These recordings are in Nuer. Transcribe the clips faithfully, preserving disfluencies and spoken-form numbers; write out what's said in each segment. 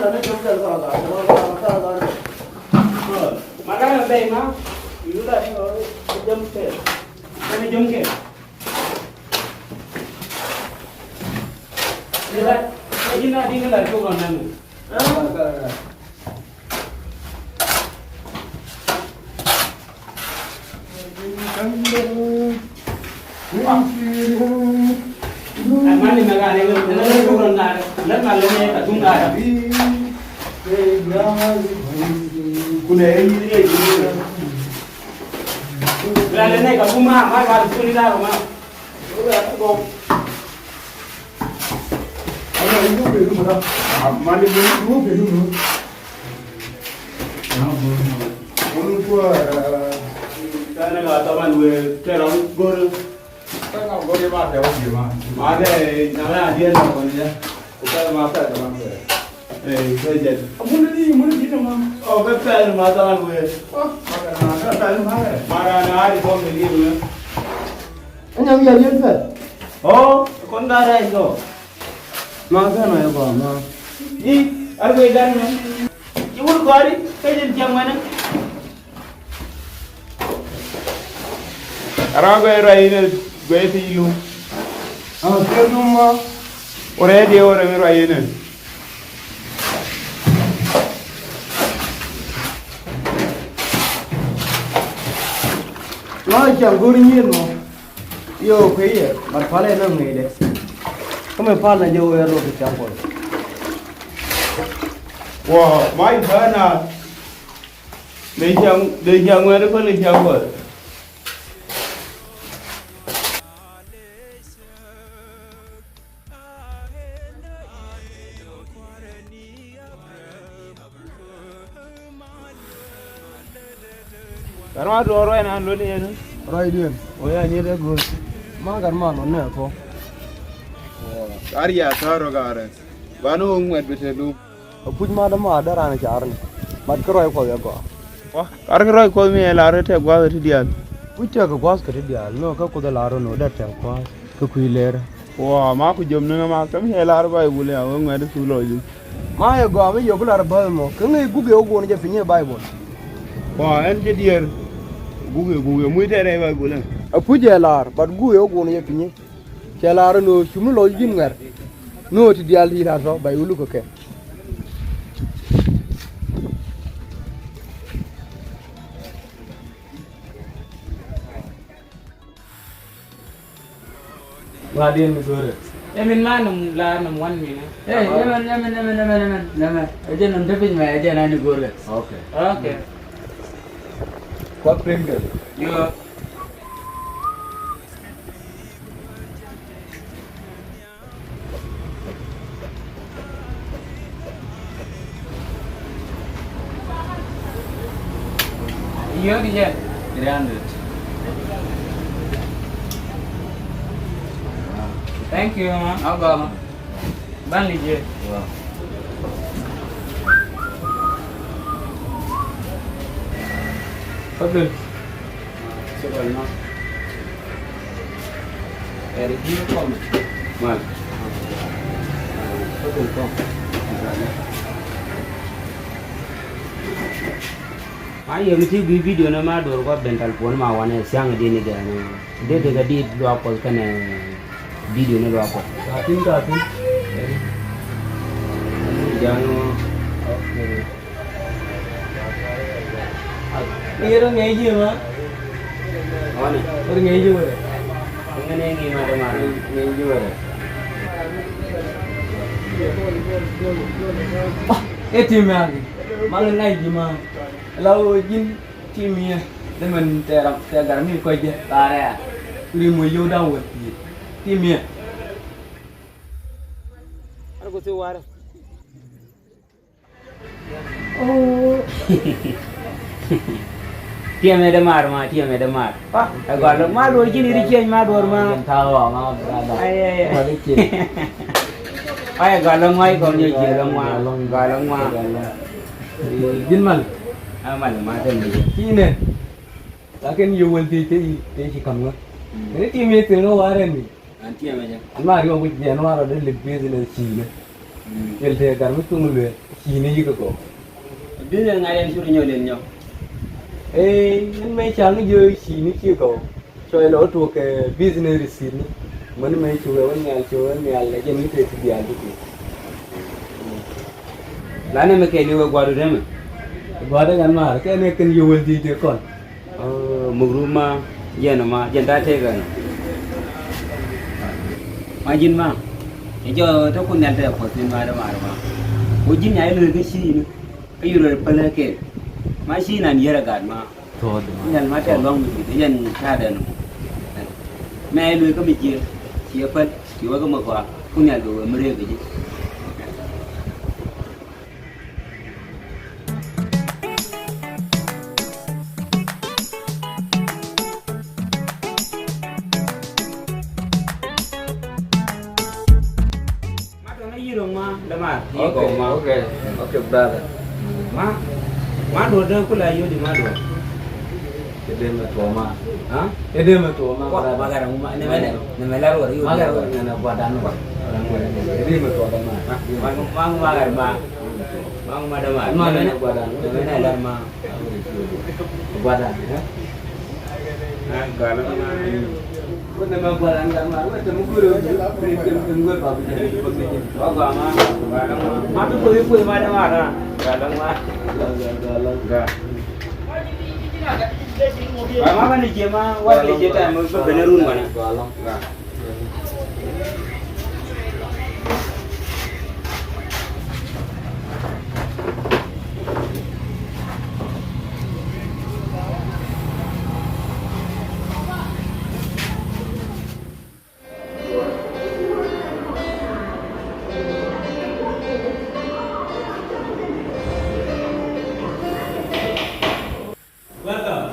Ma ka na bɛy ma, ilu la ni jom kɛ. Ni jom kɛ. Ni la, ni na di ni la jom na ni. Ɛn yɛn yɛn pɛl. Ɔ, kɔn ka rɛy kɔ. Ma kɛn ɔ yɛ kɔ ma. Ni ar guey dan mɛ. Ci wur gɔri kä jin cɛ ŋuɛnɛ. Ara guey ruac inɛ guey ti lu. A kɛ lu ma. Wurɛ diɛ wurɛ mi ruac inɛ. Ma ca go̱r nyier mɔ. Yo, kɛ yɛ mat palɛ na ŋeydɛ. Kä mɛ pal na jɛ wee rot kɛ campol. Wɔ, ma i̱ bä na. Dee ca, dee ca ŋuɛ̈t i̱ päl i̱ campol. Gat ma tuɔɔk ruac nan luel yɛn. Ruacdiɛn. Wä ya nyet ɛ go̱o̱r. Ma gat ma lɔ nɛ kɔ. Kar ya tɔɔr rɔ garɛ. Banɛ wä ŋuɛt bi te lum. Apuc mat ma dee raan carni. Mat kä ruac kuɔth ya gɔaa. Wä kar kä ruac kuɔth mi ɛ lar ɛ tɛk gua̱th ɛ ti diaal. Kuc tɛk gua̱th kɛ ti diaal nɔ kä kuoth ɛ lar ɛ nɔ dee tɛk gua̱th kä kui̱ lɛɛrä. Wä ma ku jom ni ma kä mi ɛ lar Baibul ya wä ŋuɛt ɛ thuk lɔcdi. Ma yɛ gɔaa mi yök lar bäth mɔ kä ŋäc guk yɛ wä guɔn jɛ piny ɛ Baibul. Wä ɛn cɛ diɛɛr guk yɛ guk yɛ muc tɛɛrɛ Baibul ɛ. Apuc ɛ lar but guk yɛ wä guɔn jɛ piny. Cɛ lar ni ɣöö cum ni lɔc ji̱n ŋuɛ̈r. Ni ɣöö ti diaal ti lar tɔ ba yɛ wä luk kɛ kɛ. Wa diɛn mi go̱o̱rɛ. Ɛ min ma num la num wan min ɛ. Ɛ, nɛmɛ, nɛmɛ, nɛmɛ, nɛmɛ, nɛmɛ, nɛmɛ. Ɛ jɛn num te piny mɛ, ɛ jɛn ani go̱o̱rɛ. Ok. Ok. Kuath piny kɛ. Yo. Yio̱k jɛ. Three hundred. Thank you, ma. Agɔma. Ban li jɛ. Wow. Fadhil. Sugal ma. Ɛri ji̱ kɔm. Mal. Fadhil kɔm. Ma yɛ mi ti gui video ni ma duɔr kɔ ben tal puɔn ma wanɛ siaŋ di ni gɛ ni. Dee dee ka di luak kɔth kɛnɛ. Video ni luak kɔ. Ka tin, ka tin. Jang. Okay. Ni yɛrɛ ŋɛɛ ji̱ ma. Ɔni. Yɛrɛ ŋɛɛ ji̱ wɛrɛ. Ŋɛɛ ni ŋɛɛ ma dama. Ŋɛɛ ji̱ wɛrɛ. Ɛ ti mɛ agi. Ma ŋɛɛ ji̱ ma. La wä ji̱n. Ti miɛ dee mɛn tɛɛr tɛɛr gar mi kɔc jɛ thaarɛ a ri mɔ yio̱w da̱ŋ wä ti ti miɛ. Ar ku thi warɛ. Tiɛmɛ dee maar ma tiɛmɛ dee maar. Ɛ gɔl ma duɔr ji̱n iri ciɛny ma duɔr ma. Ay ay ay. Ay gɔl ŋuay kɔn yɛ jiɛ lɔŋ wa gɔl ŋuay. Ji̱n mal. A mal ma tɛm ni jɛ. Ti nɛ. Lakin yɛ wäl ti ti ti ci kam ŋä. Ni ti mi ti ŋä warɛ ni. An ti mɛ jɛ. An ma ri wa wi̱c jɛ ni warɛ dee lip business ci nɛ. Yel te gar mi thuŋ luel ci ni yik kɔ. Bi ne ŋa̱c ɛn cur nyɔl in nyɔ. Ee, ɛn mɛ caŋ jiö ci ni ci kɔ. Cɔy lɔ tuɔk kɛ business receipt ni. Mɛn mɛ ci wee wä nhial, ci wee wä nhial, la jɛ mi te ti diaal ti ti. La nɛ mɛ kɛ ni wee guadu dee mɛ. Guadu gan maar kɛ ni kɛn yɛ wel di te kɔn. Muk rum ma, jɛn ma, jɛn ta tëëk ɛn. Ma ji̱n ma, cɛ jɔɔk te kun nhial te puɔth thi̱n ma, dämaar ma. Ku ji̱n nya i̱ lueer kä ciini, kä yur ɛ päl ɛ kɛɛl. Ma ciin an yier ɛ gat ma. Nhial ma tɛth luaŋ mi di̱t, jɛn ta̱a̱dɛ nɔ. Mɛ i̱ lueer kä mi jiɛɛr, ci ɛ päl, ci wä kä mi gɔaa, kun nhial bɛ wee mi rëëk ɛ ji̱. Ma tɔnɔ yiro ma dama. Okay, okay, okay, brother. Ma, ma do de kula yodi ma do. Ede me tuoma. Ha? Ede me tuoma. Wa, magara ma, ne mene, ne mela ro yo. Magara ne na guadan ma. Ede me tuoma ma. Ma, ma, magara ma. Ma, ma dama. Ma ne na guadan. Ne mene lar ma. Guadan, ya. Ah, galam ma. Wa ma, ma tu koi koi ma dama na. Galam ma. Galam, galam. Ga. Ba ma ba ni je ma, wa ni je ta ma ba bene run ma na. Galam. Ga. Welcome.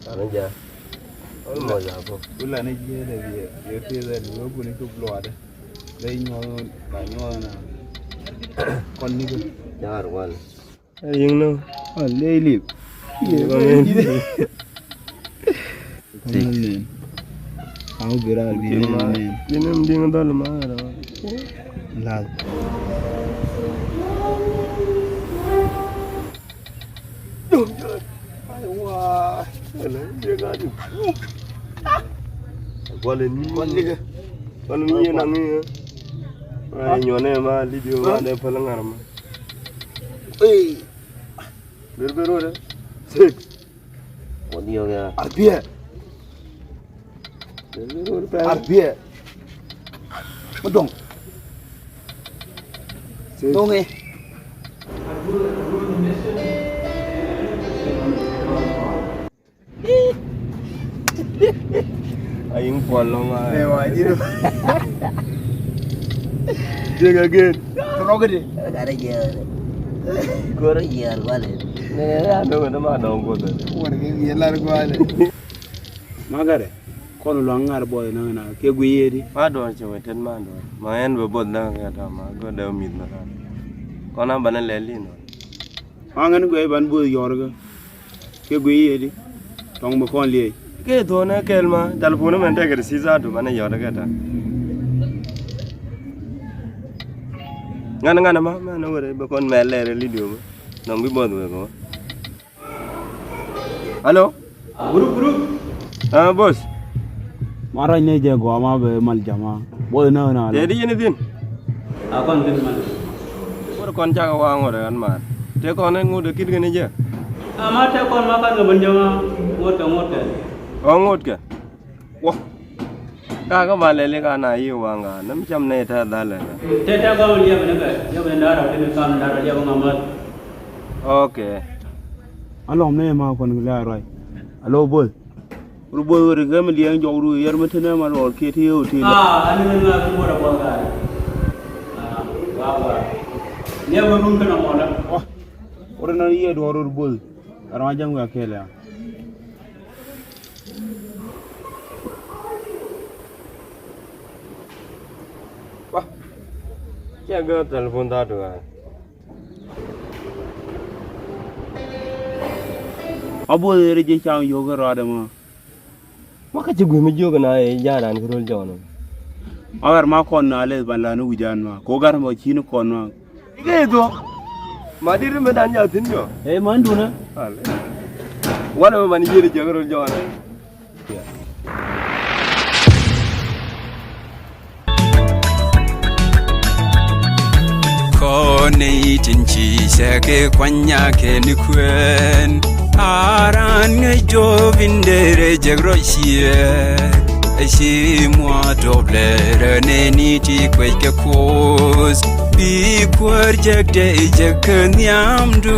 Ani ja. Ol mo ja ko. Ula ni je de ye, ye te de ni ko ni ko blode. Dai nyo, ba nyo na. Kon ni ko. Jar wal. Yiŋ nɔ a ley lip. Amen. Aw biral bi nɛn nɛn. Bi nɛn diŋ dhɔl ma rɔ. Lal. Aywa. Wala ni diŋ a di. Wala ni. Wala ni. Wala ni yɛ naŋ ni. Ay nyɔnɛ ma lidio ma de pal ŋar ma. Ee. Ber ber wode. Sek. Wodi yo ya. Arbia. Ber ber wode pa. Arbia. Mo dong. Sek. Dong eh. A yin kuɔl lɔŋ a. Jiɛk a gen. Rɔkidi. Kari jiɛk. Kori jiɛk wali. Ne ya dɔŋ ne ma dɔŋ ko dɛ. Wani ke jiɛk lar ko ale. Magare. Kɔn luaŋ ŋar bɔy na na ke gui yedi. Ma dɔr cɛ wɛ ten ma dɔr. Ma ɛn bɛ bɔth na kɛ ta ma gɔ dɛ mith ma ta. Kɔn a banɛ lɛ lin. Ma ŋɛn gui ban bɔth yɔr kɛ. Kɛ guiy yedi tɔŋ mi kɔn liey. Kɛ thuɔ̱nɛ kɛl ma talpun mɛn tɛkɛ ti sisa tu manɛ yɔt kɛ ta. Ŋan ŋan ma mɛn wɛrɛ bɛ kɔn mɛl lɛr lidio ma nɔŋ bi bɔth wek ma. Alo. Group group. Ah, boss. Ma rɔc ni jɛ gɔaa ma bɛ mal jama. Boy na na. Tɛ di yini thin. A kɔn thin mal. Wɛrɛ Kɔn cakɛ wa ŋot ɛ ɣän maar. Tëë kɔn ɛn ŋot ɛ ki̱t kɛn i̱ jɛ. Ama tëë kɔn ma kan kɛ ben jɔŋa ŋot kɛ ŋot kɛ. Ɣɔ̱ ŋot kɛ. Wä. Ka kä ba lɛli ka na yi waŋ ka. Näm cam nɛ tɛth dhalɛ. Tëë tëë kɔn liɛp ni kɛ. Liɛp ni da̱r ɔ ti ni kam da̱r ɔ liɛp ŋa mät. Ok. Alɔm nɛ ma kɔn kɛ lɛ a ruac. Alo boy. Ru boy weri kɛ mi liɛŋ jɔk ru yɛr mi tinɛ ma lɔr kiɛ ti yɛ hotel. Ah, ani ni ma ru boy a buɔth ka. Ah, wa wa. Liɛp mi rum kɛn a mɔlɛ. Wah. Weri nɔ yɛ duɔr ru boy. Kar ma jaŋ wiak kɛɛl ya. Wah. Cɛ gɛ telephone tha duɔr. A buɔth ëë rɛy ji̱ cam yio̱o̱k in rɔadɛ ma. Ma kä ci gui̱th mi jiök na ɛ ja̱a̱n an kɛ ro̱l jɔɔn. A ɣär ma kɔn na leth ban la ni wi̱c an ma ko gat ma ci ni kɔn ma. Ikɛ thuɔ̱k. Ma dit mi dan ja̱a̱n thi̱n jɔ. Ɛ man dun a. Walɛ mi man yiëë ni jiäk ro̱l jɔɔn. Kɔn nɛy tin ci cɛ kɛ kuany a kɛ ni kuɛn. A raan ŋäc jɔɔk in derɛ jek rɔ ciɛ. Ɛ ci muɔ dɔp lɛ rɛ nɛni ti kuec kɛ Kuoth. Bi kuäär jek dee jek kä nhiamdu.